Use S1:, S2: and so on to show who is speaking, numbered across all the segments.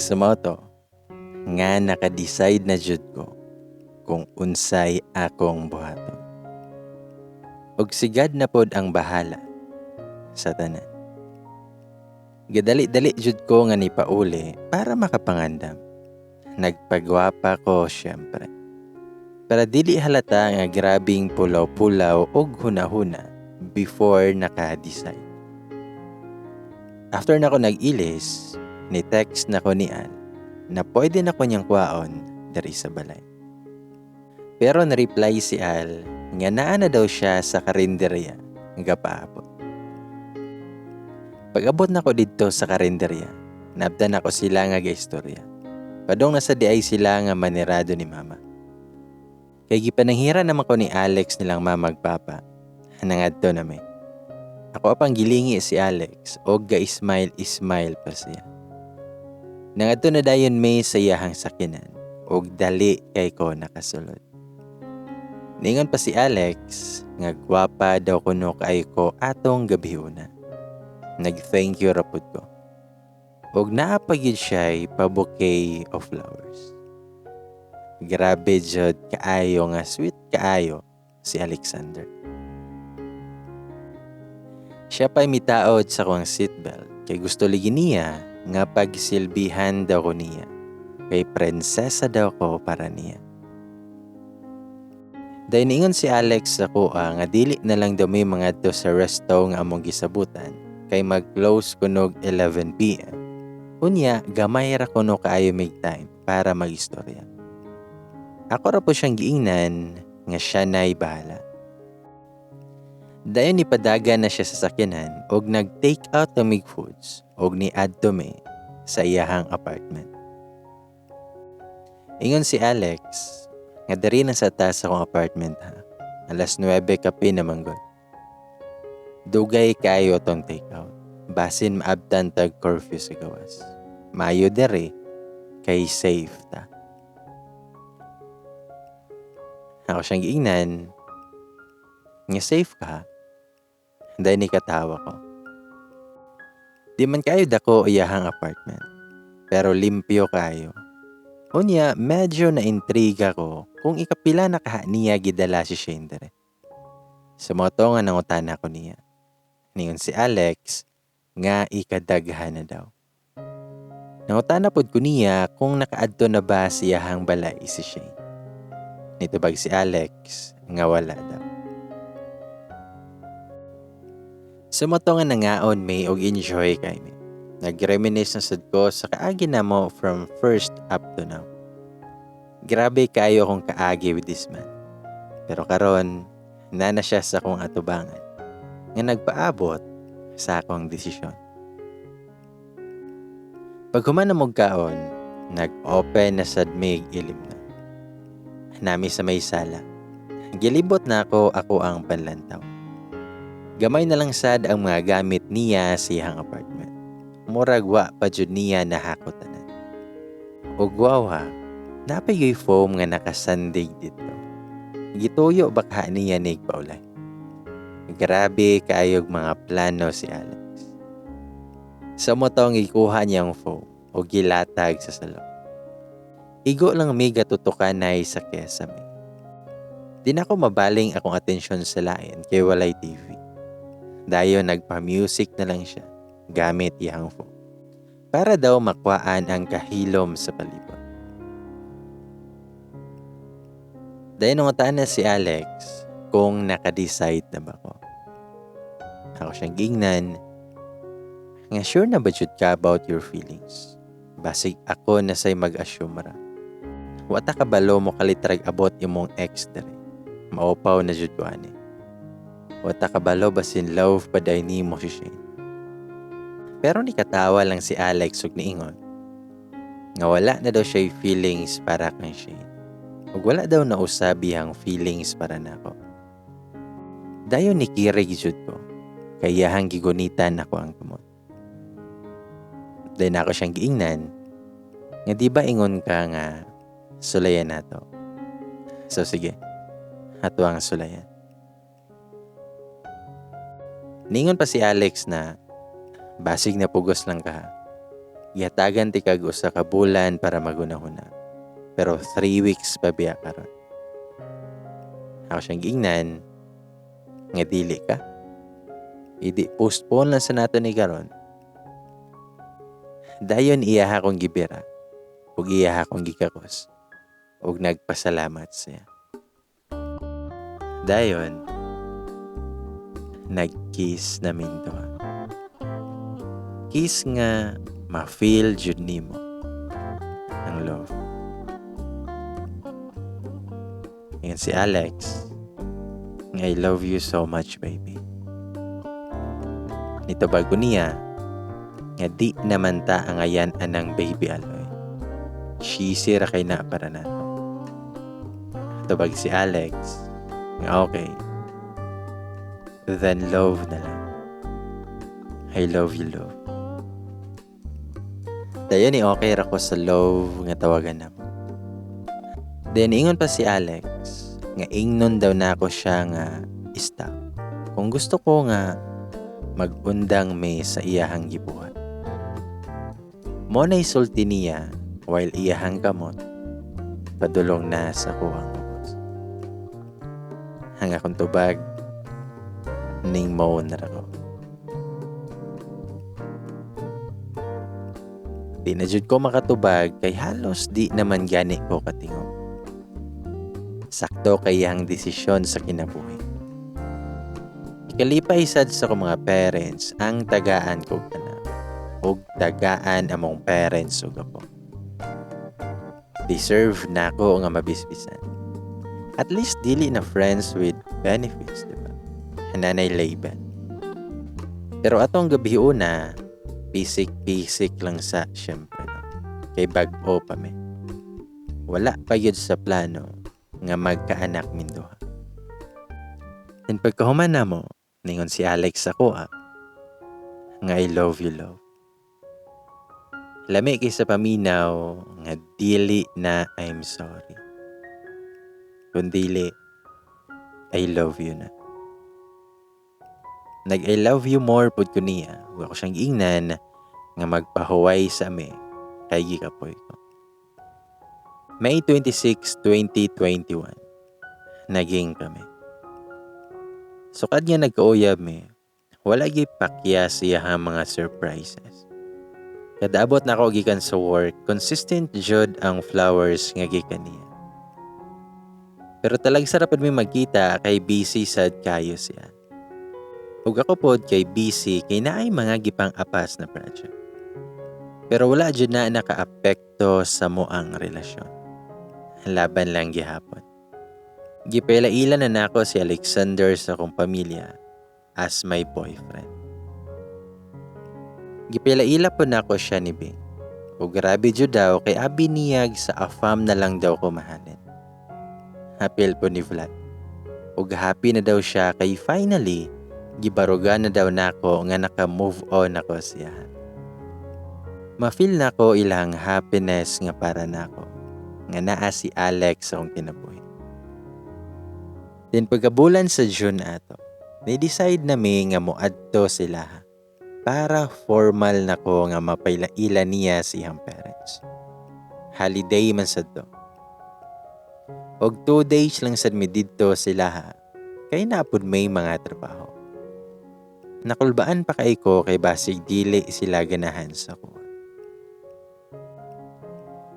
S1: So mao to nga naka-decide na jud ko kung unsay akong buhaton. Ug si God na pod ang bahala sa tanan. Gadali-dali jud ko nga nipauli para makapangandam. Nagpagwapa ko, syempre. Para dili halata nga grabing pulaw-pulaw og hunahuna before naka-decide. After nako nag-ilis, ni text nako ni Al na pwede na ko niyang kwaon diri sa balay. Pero na-reply si Al nga naa na daw siya sa karinderya nga paabot. Pag-abot nako didto sa karinderya, naabtan nako sila nga gaistorya. Padong na sa diay sila nga manirado ni Mama. Kay gipananghira naman ko ni Alex nilang mama ug papa. Nangadto na mi. Ako pang gilingi si Alex og ga-smile smile pa siya. Nangadto na dayon mi sa iyahang sakyanan og dali kay ko nakasulod. Ningon pa si Alex nga gwapa daw kuno kaayo ko atong gabiuna. Nag-thank you ra pud ko. Og naa pa gyud siya'y pa-bouquet of flowers. Grabe jud kaayo nga sweet kaayo si Alexander. Siya pa'y mitaod sa akong seatbelt kay gusto lagi niya nga pagsilbihan daw ko niya. Kay prinsesa daw ko para niya. Dayon niingon si Alex sa akoa nga dili na lang daw mi mangadto sa resto nga among gisabutan kay mag-close kunog 11 p.m. Unya, gamay ra kuno kaayo mig time para magistorya. Ako ra po siyang giingnan nga siya na'y bahala. Dayon nipadagan na siya sa sakyanan og nag-take out na mig foods og ni-adto mi sa iyahang apartment. Ingon si Alex nga diri na sa taas akong apartment ha. Alas 9 kape naman gud. Dugay kaayo tong take out. Basin maabtan tag curfew sa gawas. Maayo diri kay safe ta. Ako siyang giingnan nga, "Safe ka?" Dayon nikatawa ko. Di man kaayo dako iyahang apartment, pero limpyo kaayo. Unya, medyo naintriga ko kung ikapila na kaha niya gidala si Shane diri. So mao to nga nangutana ko niya. Ningon si Alex nga ikadaghan na daw. Nangutana pod ko niya kung nakaadto na ba sa iyahang balay si Shane. Nitubag si Alex nga wala daw. So mao to nga nangaon mi og enjoy kay mi. Nag-reminisce na sad ko sa kaagi namo from first up to now. Grabe kaayo akong kaagi with this man. Pero karon, naa na siya sa akong atubangan nga nagpaabot sa akong desisyon. Paghuman na mog kaon, nag-open na sad mig ilim na. Nami sa may sala. Gilibot nako akoang panlantaw. Gamay na lang sad ang mga gamit niya sa iyang apartment. Murag wa pa jud niya nahakot tanan. Ug wow ha, naa pa gyuy foam nga nakasandig didto. Gituyo ba kaha niya nig paulay? Grabe kaayog mga plano si Alex. Sa mao tong gikuha niyang foam o gilatag sa salon. Igo lang mi gatutukanay sa kesame. Di na ako mabaling akong atensyon sa lain kay walay TV. Dayon nagpa-music na lang siya gamit iyang phone. Para daw makuhaan ang kahilom sa palibot. Dayon nangutan na si Alex kung naka-decide na ba ko. Ako siyang giingnan nga, "Sure na ba jud ka about your feelings? Basig ako na say mag-assume ra. Wa ta kabalo mo kalitrag abot imong ex diri. Maupaw na jud ko ani. Wa ta kabalo basin love pa diay nimo si Shane." Pero nikatawa lang si Alex ug niingon nga wala na daw siya feelings para kang Shane. Ug wala daw nausab iyang feelings para nako. Dayon nikirig jud ko kay iyahang gigunitan ako ang kamot. Dayon ako siyang giingnan nga, "Di ba ingon ka nga sulayan nato? So sige, ato ang sulayan." Ningon pa si Alex na, "Basig na pugos lang ka ha." Gihatagan tikag usa ka bulan para maghuna-huna. Pero 3 weeks pa biya karon. Ako siyang giingnan nga dili ka. Idi postpone lang sa nato ni karon. Dayon iya akong gibira ug iya akong gikakos ug nagpasalamat siya. Dayon nag-kiss na duha. Kiss nga ma-feel jud nimo ang love. Ingon si Alex, I love you so much, baby. Nitubag ko niya nga di naman ta angayan anang baby Aloy. Cheesy ra kay na para nato. Tubag si Alex nga okay. Then love na lang. I love you, love. Dayon ni okay ra ko sa love nga tawagan namo. Then ingon pa si Alex nga ingnon daw nako siya nga stop. Kung gusto ko nga magundang me sa iyahang gibuhat. Mo na isulti niya while iyahang kamot padulong na sa kuhang ubos. Ang akong tubag ning mo na ra ko. Di na jud ko makatubag kay halos di naman gani ko katingog. Sakto kay iyang desisyon sa kinabuhi. Ikalipay sad sa akong mga parents ang tagaan kog anak ug tagaan among parents ug apo. Deserve na ako nga mabisbisan. At least dili na friends with benefits, di ba? Hananay label. Pero atong gabi una, pisik-pisik lang sa syempre, no? Kay bag-o pa me. Wala pa yun sa plano nga magkaanak minduha. And pagkahuman na mo, ningon si Alex ako nga I love you, love. Lami kay sa paminaw nga dili na I'm sorry. Kung dili, I love you na. Nag I love you more pud ko niya. Wa ko siyang giingnan nga magpahuway sa ame kay gikapoy ko. May 26, 2021, naging kami. Sukad nga nagkauyab mi, wala gyud pakya siya ang mga surprises. Kada abot na ako gikan sa work, consistent jud ang flowers nga gikan niya. Pero talag sarap mi magkita kay busy sad kayo siya. Ug ako pod kay busy kay naay mga gipang-apas na project. Pero wala jud na nakaapekto sa moang relasyon. Laban lang gihapon. Gipaila-ila na nako si Alexander sa akong pamilya as my boyfriend. Gipaila-ila po nako siya ni Bing. O grabe jud daw kay abi niyag sa afam na lang daw ko mahalin. Hapil po ni Vlad. Og happy na daw siya kay finally gibarugan na daw nako nga naka-move on ako siya. Ma-feel nako ilang happiness nga para nako nga naa si Alex sa akong kinabuhi. Then pagkabulan sa June ato, ni-decide na mi nga moadto sila para formal nako nga mapailaila niya sa iyang parents. Holiday man sad to. Og 2 days lang sad mi didto sila kay naapod may mga trabaho. Nakulbaan pa kay ko kay basig dili sila ganahan sa kuha.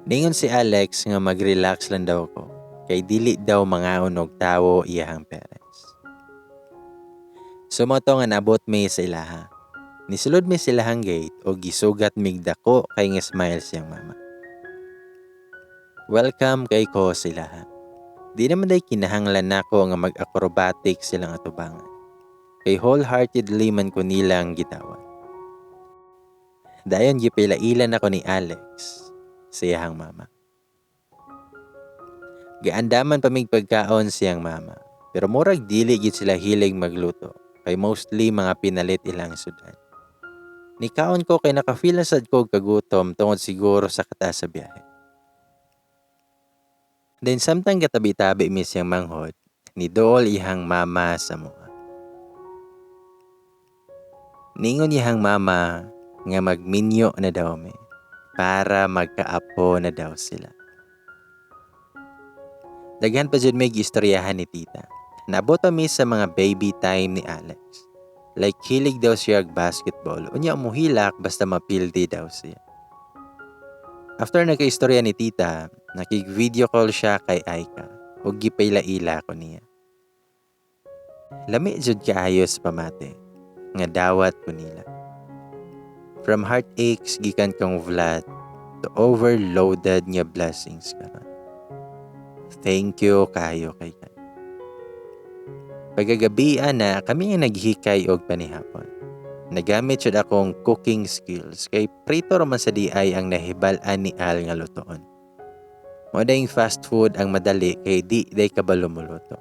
S1: Ningon si Alex nga mag-relax lang daw ko kay dili daw mangaon og tawo iyahang parents. Sumoto nga naabot mi sa ilaha. Nisulod mi silahang gate o gisugat mig dako kay nga smile siyang mama. Welcome kay ko sa ilaha. Di naman day kinahanglan nako nga mag-acrobatic silang atubangan. Kay wholeheartedly man ko nilang gitawan. Dayon gipilailan ako ni Alex sa iyahang mama. Gaandaman pa mig pagkaon siyang mama, pero murag dili gid sila hilig magluto kay mostly mga pinalit ilang sudan. Nikaon ko kay naka-feel na sad ko kagutom tungod siguro sa kataas sa biyahe. Then samtang gatabi-tabi mi siyang manghod, ni dool ihang mama sa mua. Ningon iyang mama nga magminyo na daw mi. Para magkaapo na daw sila. Daghan pa jud may giistoryahan ni tita. Naabot pa mi sa mga baby time ni Alex. Like hilig daw siya og basketball. Unya muhilak basta mapildi daw siya. After nagkaistorya ni tita, nakig-video call siya kay Aika ug gipaila-ila ko niya. Lami jud kaayo sa pamati nga dawat ko nila. From heartaches gikan kang Vlad to overloaded nga blessings karon. Thank you kayo kay God. Pagkagabi ana, kami nga naghikay og panihapon. Nagamit jud akong cooking skills kay prito ra man sa diay ang nahibal-an ni Al nga lutoon. Mao dayong fast food ang madali kay di day kabalo moluto.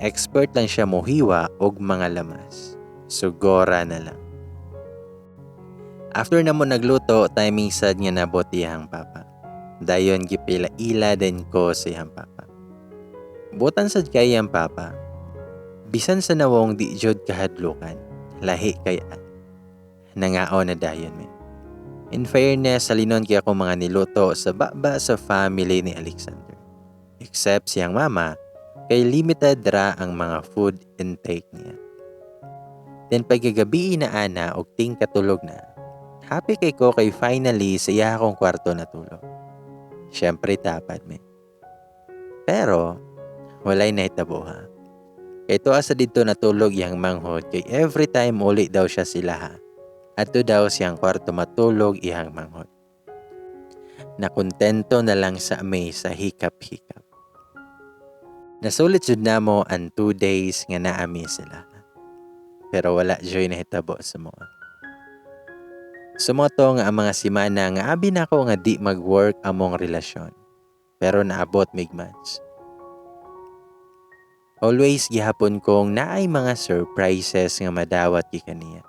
S1: Expert lang siya mohiwa og mga lamas. Sugora na lang. After na mo nagluto, timing sad nga nabot iyang papa. Dayon gipila-ila din ko sa iyang papa. Butan sad kay iyang papa. Bisan sa nawong di jud kahadlukan, lahi kay Al. Nangaon na dayon mi. In fairness, salinon kay ako mga niluto sa baba sa family ni Alexander. Except siyang mama, kay limited ra ang mga food intake niya. Then pagkagabi na ana og ting katulog na, happy kay ko kay finally sa iya akong kwarto natulog. Siyempre tapad mi. Pero walay nahitabo ha. Kay tuwa sa didto natulog iyang manghod kay every time uli daw siya sila ha. Adto daw siyang kwarto matulog iyang manghod. Nakontento na lang sa may sa hikap-hikap. Nasulit jud namo ang 2 days nga naami sila. Pero wala joy nahitabo sa mga. Sumoto nga ang mga simana nga abi nako nga di mag-work among relasyon. Pero naabot mig months. Always gihapon kong naay mga surprises nga madawat gikan niya.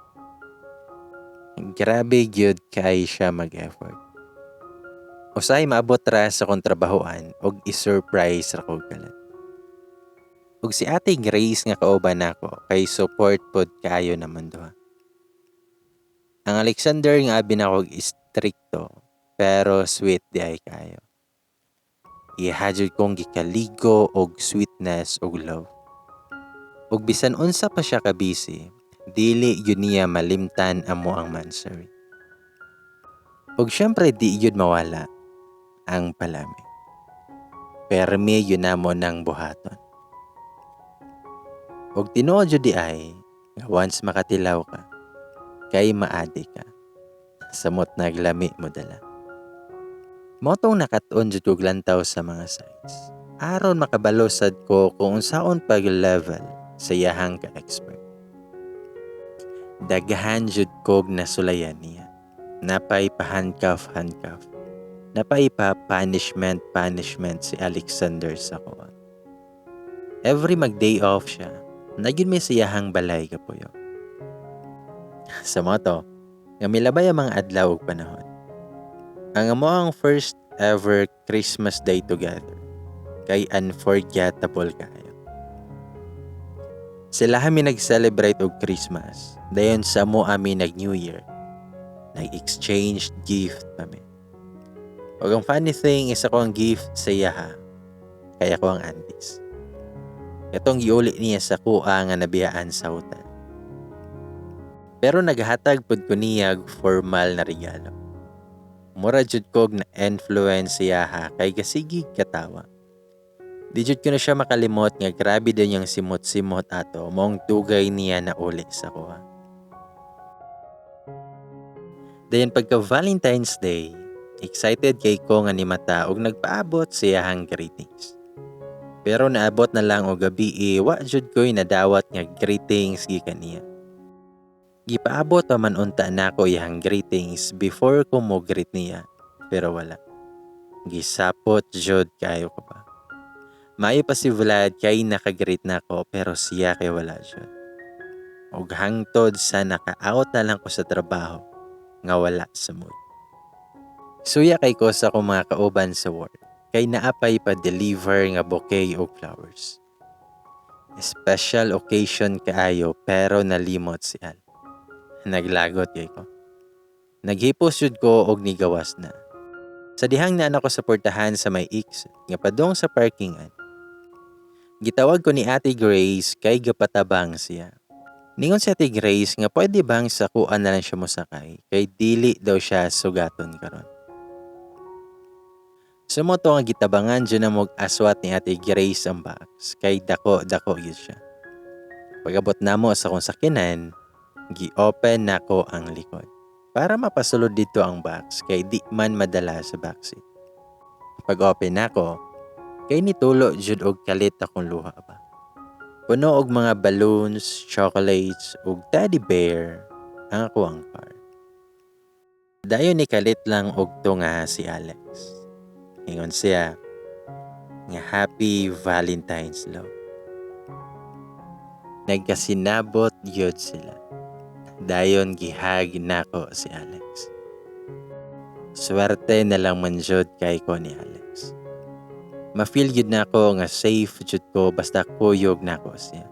S1: Grabe gyud kay siya mag-effort. Usahay maabot ra sa akong trabahoan og i-surprise ra kog kalat. Ug si Ate Grace nga kauban nako kay support pod kaayo naman duha. Ang Alexander nga abi nako og istrikto pero sweet di ay kaayo. Iha jud kong gikaligo og sweetness og love. Ug bisan unsa pa siya ka busy, dili gyud niya malimtan amo ang monthsary. Ug syempre di gyud mawala ang palami. Permi gyud namo nang buhaton. Ug tinuod jud di ay nga once makatilaw ka, kay maadi ka. Samot naglami mo dala. Motong nakat-on jud kog lantaw sa mga sites. Aron makabalo sad ko kung unsaon pag-level sa iyahang ka-expert. Daghan jud kog nasulayan niya. Napay pa handcuff handcuff. Napay pa punishment punishment si Alexander sa kuha. Every mag day off siya, nagyud may siyahang balay kapuyo. Sa moto, nga milabay ang mga adlaw ug panahon. Ang amo ang first ever Christmas day together kay unforgettable kaayo. Sila kami nag-celebrate og Christmas. Dayon sa mo ami nag New Year. Nag-exchange gift kami. Ug ang funny thing is ako ang gift sa iya ha. Kaya ko ang aunties. Katong giuli niya sa kuha nga nabiyaan sa hotel. Pero naghatag pud ko niya og formal na regalo. Mura jud kog na influence siya ha kay gasigig katawa. Di jud ko na siya makalimot nga grabe din yung simot-simot ato maong dugay niya na uli sa kuha. Dayon pagka Valentine's Day, excited kay ko nga nimata og nagpaabot siyahang greetings. Pero naabot na lang og gabi, wa jud ko'y nadawat nga greetings gikan niya. Gipaabot pa man unta nako iyang greetings before ko mo greet niya, pero wala. Gisapot jud kayo ko pa. Maayo pa si Vlad kay nakagreet nako pero siya kay wala jud. Og hangtod sa naka-out na lang ko sa trabaho nga wala sa mood. Suya kay ko sa akong mga kauban sa work kay naapay pa deliver nga bouquet og flowers. Special occasion kaayo pero nalimot si Al. Naglagot kay ko. Naghipos jud ko og nigawas na. Sa dihang naa nako sa portahan sa may exit nga padung sa parkingan, gitawag ko ni Ate Grace kay gapatabang siya. Ningon si Ate Grace nga pwede bang sa akoa na lang siya mosakay kay dili daw siya sugaton karon. So mao to nga gitabangan jud namo og aswat ni Ate Grace ang box kay dako-dako gyud siya. Pag-abot namo sa akong sakyanan, gi-open nako ang likod para mapasulod didto ang box kay di man madala sa backseat. Pag-open nako, kay nitulo jud og kalit akong luha ba. Puno og mga balloons, chocolates ug teddy bear ang akoang car. Dayon nikalit lang og tunga si Alex. Ingon siya nga, "Happy Valentine's, love." Nagkasinabot gyud sila. Dayon gi-hug nako si Alex. Swerte na lang man jud kay ko ni Alex. Ma-feel gyud nako nga safe jud ko basta kuyog nako siya.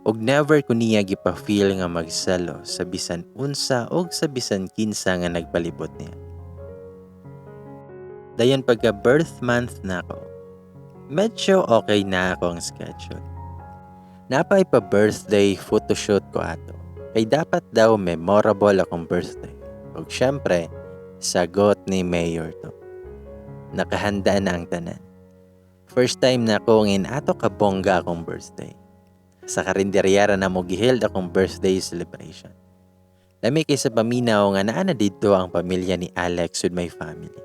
S1: Og never ko niya gipa-feel nga magsalo sa bisan unsa og sa bisan kinsa nga nagpalibot niya. Dayon pagka birth month nako, medyo okay na ako ang schedule. Napay pa birthday photoshoot ko ato. Kay dapat daw memorable akong birthday. Og syempre, sagot ni Mayor to. Nakahanda na ang tanan. First time na ako ngin ato kabongga akong birthday. Sa karinderya ra namo gi-held akong birthday celebration. Lami kay sa paminaw nga naa na didto ang pamilya ni Alex with my family.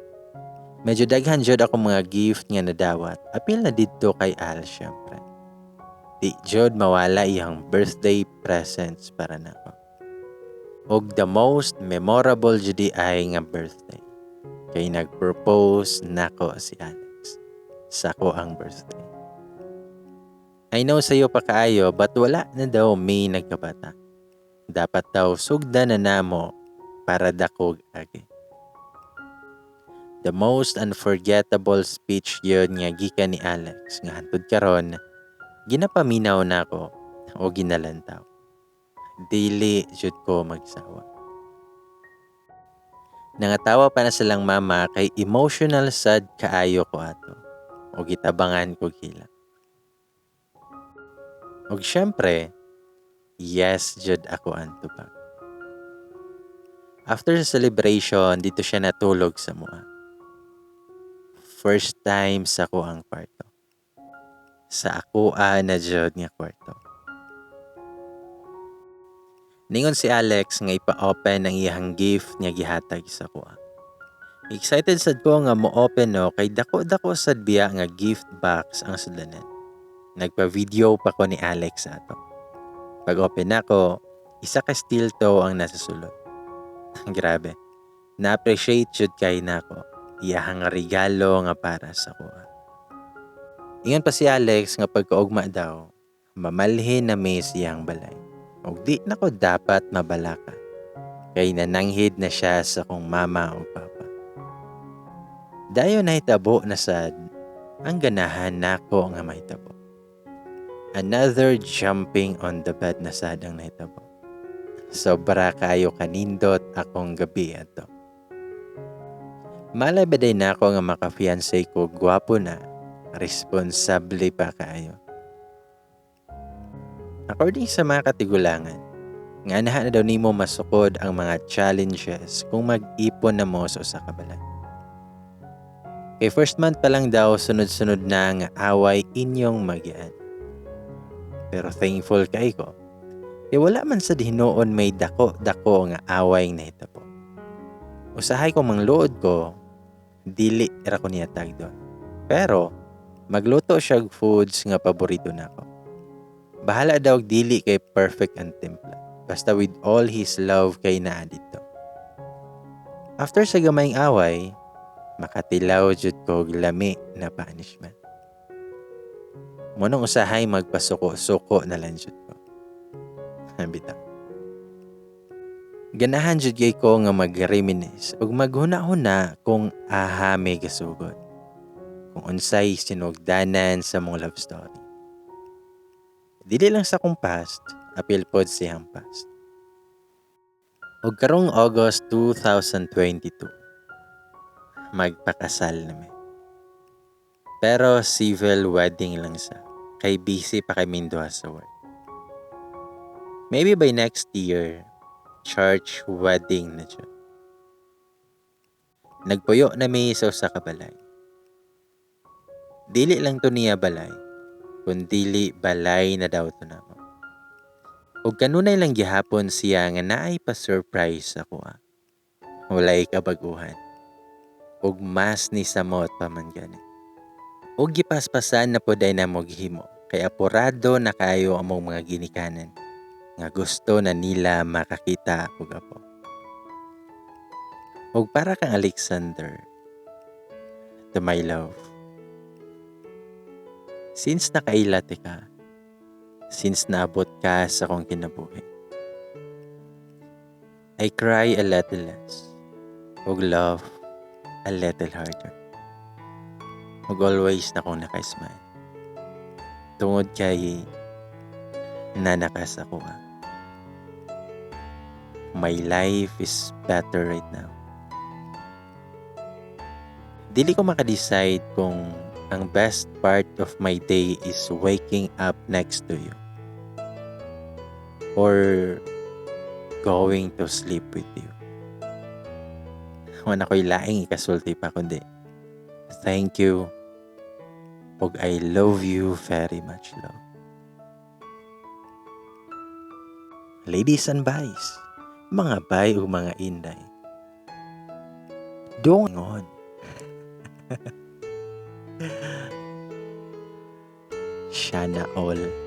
S1: Medyo daghan jud akong mga gift nga nadawat. Apil na didto kay Al, syempre. Di jud mawala iyang birthday presents para nako. Og the most memorable jud ay nga birthday. Kay nag-propose nako si Alex sa akoang birthday. I know sayo pa kaayo, but wala na daw may nagkabata. Dapat daw sugda na namo para dakog agi. The most unforgettable speech yun nga gikan ni Alex nga hantod karon ginapaminaw nako o ginalantaw. Dili jud ko magsawa. Nangatawa pa na silang mama kay emotional sad kaayo ko ato o gitabangan ko hilak. Og syempre, yes jud ako ang tubag. After sa celebration, didto siya natulog sa amoa. First time sa akoang kwarto. Sa akoa na jud nga kwarto. Ningon si Alex nga ipa-open ang iyang gift nga gihatag sa akoa. Excited sad ko nga mo-open no kay dako-dako sad biya nga gift box ang sudlanan. Nagpa-video pa ko ni Alex ato. Pag-open nako, isa ka steel toe ang nasa sulod. Grabe. Na-appreciate jud kay nako iyahang regalo nga para sa akoa. Ingon pa si Alex nga pagkaugma daw, mamalhin na mi siyang balay. Og di nako dapat mabalaka. Kay nananghid na siya sa akong mama ug papa. Dayon nahitabo na sad ang ganahan nako nga mahitabo. Another jumping on the bed na sad ang nahitabo. Sobra kayo kanindot akong gabi ato. Malay ba day nako nga maka-fiancé ko gwapo na, responsable pa kaayo. According sa mga katigulangan, nga anahan na daw nimo masukod ang mga challenges kung mag-ipon na mo sa usa ka balay. Kay first month pa lang daw, sunod-sunod na nga away inyong magian. Pero thankful kay ko. Kay wala man sa hinuon may dako-dako nga away nahitabo. Usahay kung mangluod ko, dili ra ko niya tagdon. Pero magluto siya og foods nga paborito nako. Bahala daw og dili kay perfect ang timpla. Basta with all his love kay naa didto. After sa gamayng away, makatilaw jud ko og lami na punishment. Mao nang usahay magpasuko-suko na lang jud ko. Bitaw. Ganahan jud kay ko nga mag-reminisce ug maghuna-huna kung aha mi gasugod. Kung unsay sinugdanan sa among love story. Dili lang sa akong past, apil pod siyang past. Ug karong August 2022, magpakasal na mi. Pero civil wedding lang sa, kay busy pa kami duha sa work. Maybe by next year, church wedding na siya. Nagpuyo na mi sa usa ka balay. Dili lang to niya balay, kundili balay na daw to namo. Ug kanunay lang gihapon siya nga naay pa-surprise ako ah. Walay kabaguhan. Ug mas ni samot pa man gani. Ug gipaspasan na pod ay namo gihimo kay apurado na kayo among mga ginikanan nga gusto na nila makakita og apo. Ug para kang Alexander, to my love. Since nakaila ka, since naabot ka sa akong kinabuhi, I cry a little less, ug laugh a little harder. Ug always na akong naka-smile. Tungod kay nanakas ako ah. My life is better right now. Dili ko maka-decide kung ang best part of my day is waking up next to you or going to sleep with you. Wala ko'y laing ikasulti pa kundi thank you ug I love you very much, love. Ladies and bays, mga bay ug mga inday. Dungon. Siya na all.